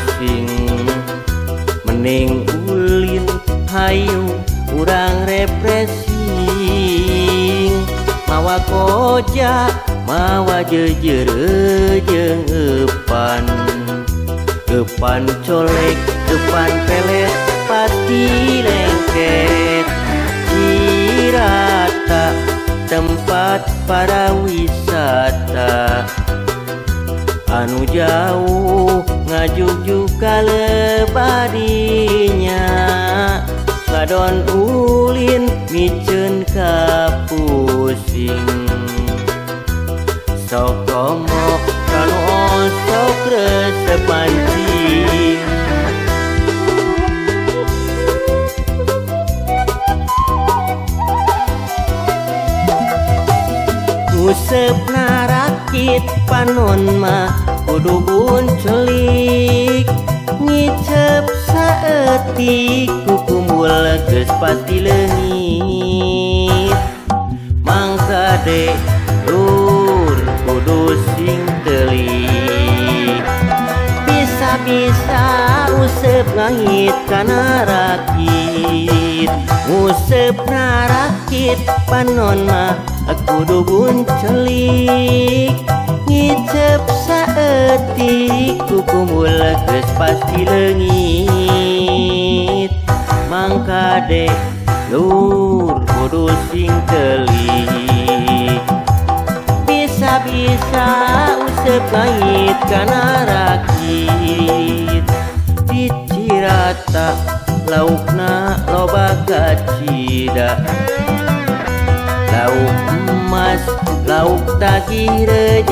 pusing. Mending ulin hayu urang refreshing, mawa koja mawa jejere jeung eupan. Eupan colek, eupan pelet pasti lengket. Cirata tempat para wisata, anu jauh ngajugjug kalebadinya. Ngadon ulin miceun ka pusing. Sok komo kanu osok resep mancing. Nguseup narakit panon mah kudu buncelik, ngicep saeutik kukumbul geus pasti leungit. Mangkade lur kudu sing telik, bisa-bisa useup ngahit kana rakit. Nguseup narakit panon mah kudu buncelik, ngicep saeutik kukumbul geus pasti leungit. Mangkade lur kudu sing telik, bisa-bisa useup ngahit kana rakit. Di Cirata laukna loba kacida, lauk emas lauk tagih rejeki.